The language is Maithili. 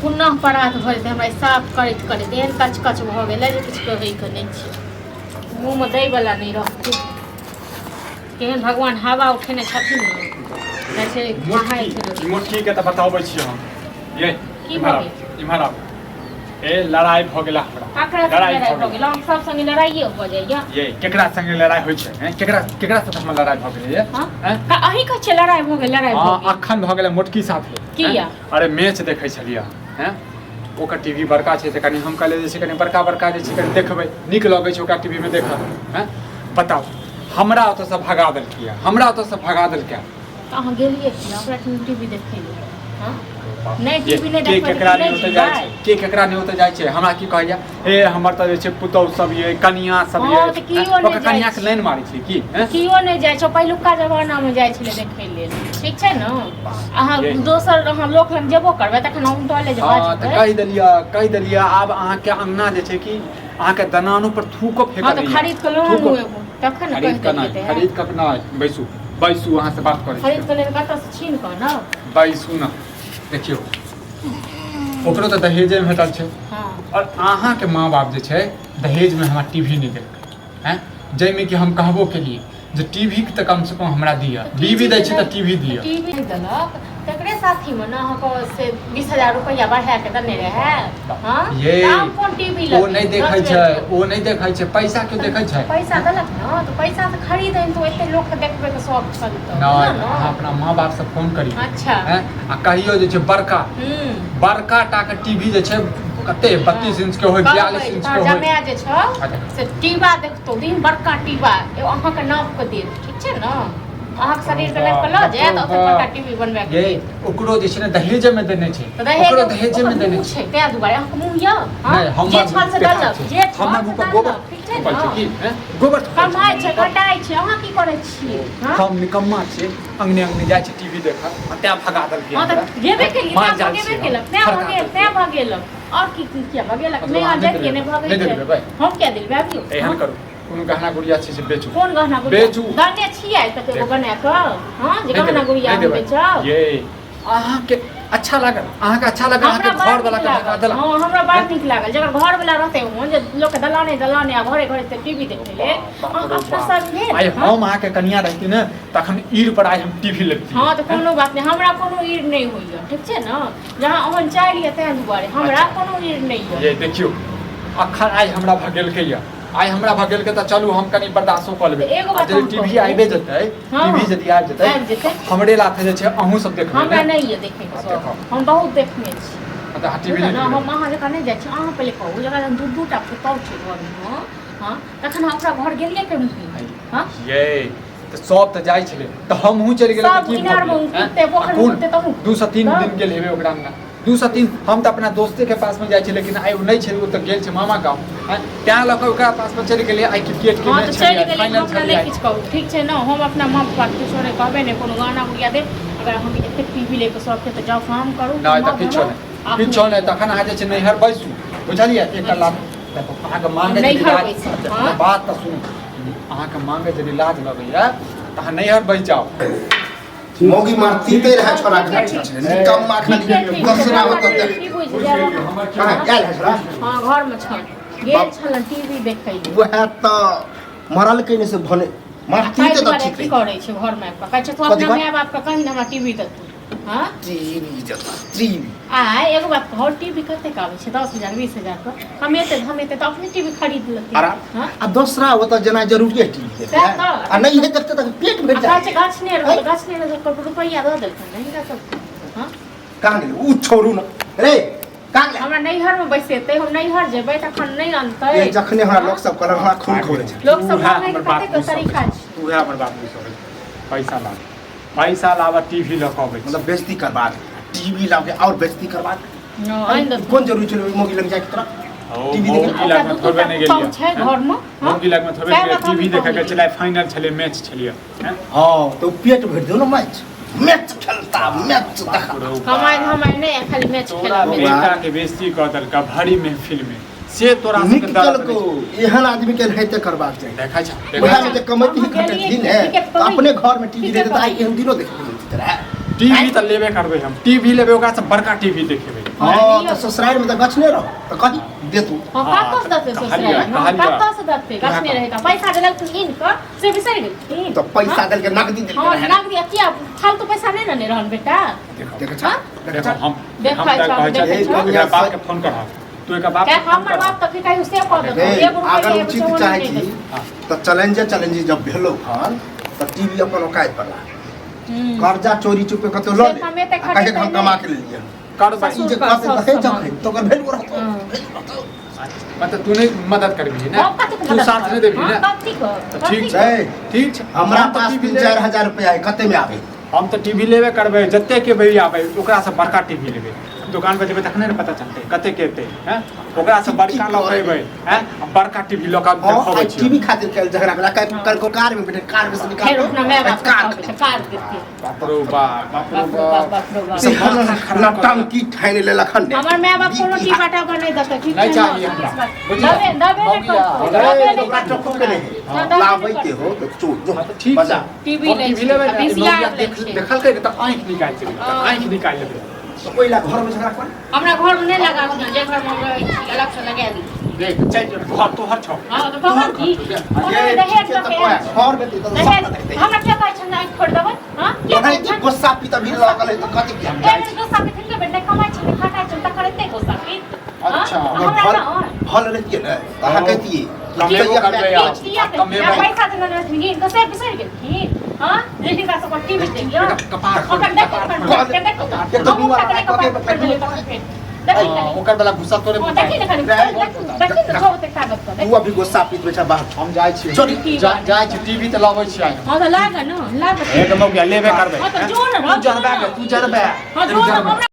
पुनः परात भऽ जेतै हमरा ई साफ करैत करैत एहन कच कच भऽ गेलै जे किछु कहैके नहि छै मुँहमे दैवला नहि रहतै केहन भगवान हवा उठेने छथिन ने जाइ छै नहाय छै लोक। मोटकी मोटकी के तऽ बताबै छी हम ये की इम्हर भऽ आउ इम्हर आउ ए लड़ाई भऽ गेला हमरा ककरा संगे लड़ाई लड़ाइ भऽ भऽ गेल हम सब संगे लड़ाइए भऽ जाइया ये केकरा संगे लड़ाई होइ छै हैं केकरा केकरा साथ हमर लड़ाई भऽ गेलै ये हाँ? हैं? अहीं कहै छियै लड़ाइ भऽ गेल लड़ाइ भऽ हाँ गेल अखन भऽ गेलै मोटकी साथे किया? हैं? अरे मैच देखै छलियै हैं ओकर टीवी बड़का छै तऽ कनि हम कहलियै जे छै कनि बड़का बड़का जे छै कनि देखबै नीक लगै छै ओकरा टीवीमे देखऽ हैं बताउ हमरा ओतऽसँ भगा देलकै हमरा ओतऽसँ भगा देलकै तऽ अहाँ गेलियै कि ओकरा टीवी देखै लए हँ नहि टीवी नहि के देखबै केकरा तऽ नहि नहि ओतऽ जाइ जेबै। छै के केकरा नहि ओतऽ जाइ छै हमरा की कहैया हे हमर तऽ जे छै पुतहु सब ये कनिया सब ये हँ, तऽ कियो नहि ओकर जाइ कनिया के छै। लाइन मारै छै की हैं? कियो नहि जाइ छै पहिलुका जमानामे जाइ छलै देखै लेल ठीक छै ने अहाँ ये। दोसर अहाँ लोक लग जेबो करबै तखन हम डले जे हँ तऽ बाजबै कहि देलियै कहि देलियै आब अहाँके अंगना जे छै कि अहाँके दनानो पर थूको फेकल हँ तऽ खरीद कऽ लऽ आनू एगो तखन ने खरीद कहि कऽ देलियै नहि तऽ खरीद कऽ नहि बैसू बैसू अहाँ से बात करै खरीद छी कऽ लेबै कतऽसँ छीन कऽ ने बैसू ने देखियौ ओकरो तऽ दहेजे भेटल छै हँ आओर अहाँके माँ बाप जे छै दहेजमे हमरा टी वी नहि देलकै आँय जाहिमे कि हम कहबो केलियै जे टी वी तऽ कमसँ कम हमरा दिअ बीवी दै छै तऽ टी वी दिअ टीवी देलक तकरे साथीमे ने अहाँके से 20,000 रुपैआ बढ़ा के देने रहै हँ ये तऽ आब कोन टीवी ओ नहि देखै छै ओ नहि देखै छै पैसा केओ देखै छै पैसा देलक ने तऽ पैसा से खरीद तो एते लोक के देखबै के शौक छल तऽ नहि बुझलहुँ अहाँ ने अपना माँ बापसँ फोन करियौ अच्छा आँय आ कहियौ जे छै बड़का हूँ बड़का टाके टीवी जे छै कते 32 इंच के होय 42 इंच के होय जमाए जे छौ अच्छा। से टीवा देखतो दिन बड़का टीवा एगो अहाँके नाप के देत ठीक छै ने अहाँके शरीर के नाप के लऽ जायत ओते बड़का टीवी बनबा के ये देत ओकरो जे छै ने दहेजे में देने छै तऽ दहेज ओकरो दहेजे में ओकर देने मुँह छै छै ताहि दुआरे अहाँके मुँह यऽ हँ? नहि हमर जे छल से बेकार देलक छै। जे छल हमर से मुँह पर देलक गोबर ठीक छै थोपल छै ने की हैं? गोबर थोपल छै। कमाइ छै खटाइ छै अहाँ की करै छियै हँ? हम निकम्मा छियै अंगने अंगने जाइ छै टीवी देखऽ आ तैं भगा देलकै हँ तऽ हमरा। गेबे केलियै मार तैं जाल भगेबे छियै हम। केलक तैं फड़का भगेल देलकै। तैं भगेलक आओर की की किया भगेलक मतलब नहि अहाँ अहाँ नहि जैतियै नहि देबै? भगै नहि देबै भाइ? हम किया देबै अबियौ एहन करू कोनो गहना गुड़िया छै से बेचू कोन गहना गुड़िया बेचू। दने छियै तक एगो बना कऽ हँ जे नहि गहना देबै, गुड़िया नहि हम देबै। बेचब ये अहाँके अच्छा लागल अहाँके अच्छा लागल हमरा अहाँके बड़ घर वाला नीक के भगा लागल देलक हँ हमरा बड़ नीक लागल जकर घर वाला रहतै ओहन जे लोक के दलाने दलाने आ घरे घरे से टीवी देखै ले बाप अहाँ रे अपना बाप। सब भेल आइ हँ? हम अहाँके कनिया रहती ने तखन ईर पर आइ हम टीवी लेती हँ तऽ कोनो बात नहि हमरा कोनो ईर नहि होइए ठीक छै ने जहाँ ओहन चालि यऽ ताहि दुआरे हमरा अच्छा। कोनो ईर नहि यऽ ये देखियौ अखन आइ हमरा भगेलकै यऽ आइ हमरा भगेलकै तऽ चलू हम कनि बर्दाश्तो कऽ लेबै तऽ एगो आ बात यदि हम टीवी कहू। आबि जेतै हँ। टीवी यदि आबि जेतै आबि जेतै। हमरे लाथे जे छै अहूँ सब देखबै हमरा ने नहि यऽ देखैके हँ, शौक देखो। हम बहुत देखने छी तऽ अहाँ टीवी बुझलियै नहि ने हम देखबै अहाँ जकाँ नहि जाइ छी अहाँ पहिले कहू जकरा जहन दू दू टा पुतहु छै घरमे हँ तखन अहाँ ओकरा घर गेलियै केना हँ ये तऽ सब तऽ जाइ छलै तऽ हमहूँ चलि गेलियै सब तऽ की भऽ इनारमे गेलै, कुदतै, आँय? पोखरिमे आ कोन कुदतै तहूँ 2 से 3 तऽ? दिन गेल हेबै ओकरा अंगना 2 से 3 हम तऽ अपना दोस्तेके पासमे जाइ छी लेकिन आइ ओ नहि छै ओ तऽ गेल छै मामा गाँव आँय? तैं लऽ कऽ ओकरा पासमे चलि गेलियै आइ क्रिकेटके हँ मैच तऽ छलै चलि गेलियै फाइनल हमरा छलै नहि आइ। किछु कहू ठीक छै ने हम अपना माँ पप्पाके किछो नहि कहबै नहि कोनो गाना गुड़िया देब अगर हम एतेक टीवी लैके शौक छै तऽ जाउ काम करू नहि तऽ कमाउ, किछो धमाउ, नहि अपने किछो नहि लिअ। तखन अहाँ जे छै नैहर बैसू बुझलियै एकटा लाभ देखो अहाँके मांगे यदि नैहर लाज बैसू, अच्छा, हँ। बात तऽ सुनू अहाँके मांगे यदि लाज लगैया तऽ अहाँ नैहर बैस जाउ मौगी मारतीते रहे छोरा के निकम्मा खाली ठीके ठीक छै, दोसरा ओतऽ देख की बुझि जायब अहाँ? कहाँ आयल है छोरा हँ घरमे छल गेल छल टीवी देखै लए वएह तऽ मरल के से भने मारतीते ताहि तऽ दुआरे ठीक की रही करै छै घरमे आबि कऽ कहै छै तू कथी अपना कह? माय बापके कही ने हमरा टीवी देतू हँ टीवी जता टीवी आ एगो बात कहू टीवी कतेक आबै छै 10,000 20,000 के कमेतै धमेतै तऽ अपने टीवी खरीद लेतै आराम हँ आ दोसरा ओतऽ जेना जरूरी है टीवी सएह देखै तऽ। आ नहि है देखते तऽ पेट भरि आ कहै छै जाए गाछ नहि रहल गाछ नहि रहल रुपैआ दऽ देलखिन ने हिनका सबके हँ कहाँ गेलै उ छोड़ू न रे कहाँ गेलै हमरा नैहरमे बैसेतै हम नैहर जेबै तखन नहि अनतै ए, जखने हमरा लोक सब कहलक हमरा खून खौले छै लोक सब उएह मांगैके हमर बाप कतेक तरीका छै उएह हमर बाप बुझि पैसा लाब पैसा लाबऽ टीवी लऽ कऽ अबै छी मतलब बेइज्जती करबा दे टीवी लाओ के और बेइज्जती करबा दे हँ, आनि देतै। कोन जरूरी छलै मौगी लग जाके तोरा ओ, टीवी मौगी देखे लगमे ओकरा दू थोड़बे दूटा नहि पुतहु गेलियै छै घरमे हँ? मौगी लगमे थोड़बे सएह नहि बात टीवी हमहूँ देखऽ के कहलियै। छलै फाइनल छलै मैच छलियै हैं? हाँ तो पेट भरि दो ना मैच मैच खेलता मैच देखा कमाइ धमाइ नहि आ खाली मैच तोरा खेलबै बेटा के बेइज्जती कऽ देलका भरी महफिल में से तोरा सबके नीक दर्द केलको नहि एहन आदमी के एनाहिते करबाक चाही देखै छ वएह देखै में जे कमैती अहाँ खटैती गेलियै ने टिकट तऽ अपने घर में टीवी टिकट रहते तऽ आइ एहन दिनो देखे मिलती रहे टीवी तऽ लेबे करबै हम टीवी लेबै ओकरा से बड़का टीवी देखेबै हाँ तऽ ससुरारि में तऽ गछने रह तऽ कही देतू। हाँ, कतऽ से देतै कहलियै, ससुरारि? कहलियै। कतऽ से देतै? गछने रहै तऽ पैसा देलक इन कऽ से बिसरि गेलखिन। तऽ पैसा देलकै, नगदी देलकै हाँ, रहै ने। नगदी किया फालतू पैसा नहि ने रहन बेटा। देखो देखै छह? हाँ? देखै देखो छह? हम देखै हम तऽ छह, कहै देखै छियै छह। एकरा बाप के फोन करह तू, एकरा बाप क्या के फोन हमर करह। बाप तऽ की कहियो से कऽ देतौ, रे, एगो रुपैआ अगर एगो उचित चौअन्नी चाहै नहि छी देतौ। तऽ चैलेंजे जब भेलौ हन तऽ टीवी अपन औकात पर ला। हम्म। कर्जा चोरी चुपे कतौ लऽ से ले हमे तऽ आ कहे कि हम खटेतै कमा नहि। के लेलियै। करबै। ई जे ससुर कहतै का तऽ हे सब जखन तऽ ओकर भेल रहतौ, हाँ। भेल रहतौ। मतलब तू नहीं मदद करबही ने? हम कथी के तू मदद साथ नहीं करब? देबही हाँ, ने? कथी के? तऽ कथी ठीक के? छै, छै। ठीक छै। हमरा हम तऽ पास टीवी तीन लेबे- चारि हजार रुपया है, कते में आबे? हम तऽ टीवी लेबे करबै, जते के भैया आबै ओकरा से बड़का टीवी लेबै। दोकान पर जेबै तखने ने पता चलतै कते के एतै। हैं, ओकरा से बड़का लऽ के एबै। हैं, आ बड़का टीवी लऽ के हाँ, देखबै आइ छियै। टीवी खातिर कल झगड़ा भेला, कल कल को कार में बैठे, कार में से निकाल फेर अपना माय बाप कार के कार देतियै। बाप रो बाप, बाप रो बाप रो बाप, बाप। बाप रो बाप। से नौटंकी ठानि लेलक हन ने। हमर माय बाप कोनो टीपा टापा नहि देतै, ठीक नहि छै ने? चाही हमरा। बुझलियै? दबे दबे नहि मौगिया, करतौ, अरे, दबे नहि ओकरा करतौ। टोको के नहि हाँ, दबे नहि लाबै के करतौ। हो तऽ चो जो हाँ, तऽ ठीक बजा। छै। टीवी हम लै टीवी छै, लेबै आ ने, VCR मौगिया लै छै। देखलकै ने तऽ आँखि निकालि देबै, तऽ हाँ। आँखि निकालि लेबै। तऽ ओहि ला घर में झगड़ा कर। हमरा घरमे नहि लगाबू ने, जे घरमे हम रहै छी अलग से लगा दी। देख, चलि जो, घर तोहर छौ। हाँ, तऽ तोहर की? कोनो ये दहेज ठीक छै लऽ तऽ के तोरा आयल छी। घर में तऽ सब दहेज देखतै। हमरा किया कहै छन आँखि फोड़ि देबै? हाँ, किया तोहरे कहै जे छन? गुस्सा पी तऽ भी लगल है तऽ कथी किया? एक बेर गुस्सा पीथिन के बेटा कमाइ छै, खटाइ छै, तकर एते गुस्सा पीत? हाँ? अच्छा। हमरा फल ना फल लेतियै ने तऽ अहाँ कहितियै कमेबो करबै आब। किया आ कमेबै। पैसा देने रहथिन तऽ से बिसरि गेलखिन? हाँ, जे हिनका सबके टीवी देखियौ कपार खोल, ओकर देखो, कपार कपार खोल। खोल, देखो। एक तऽ हमहूँ बीमार तकरे कके कपार फोड़ि देलियै तखन फेर। देखी हाँ, कनी। ओकर वाला गुस्सा तोरे हाँ, देखी ने कनी, देखी देखी ने, छौ ओतेक ताकत तऽ, तू देखी। अभी गुस्सा पीत बेचा बाहर। हम जाइ छी। चल। जाइ छी, टीवी तऽ लबै छी आइ हम। हाँ, तऽ लाग ने, लाग। एक मौका लेबे करबै। हाँ, तऽ जो ने, तू जरबे, तू जरबे। हाँ, जो ने, हमरा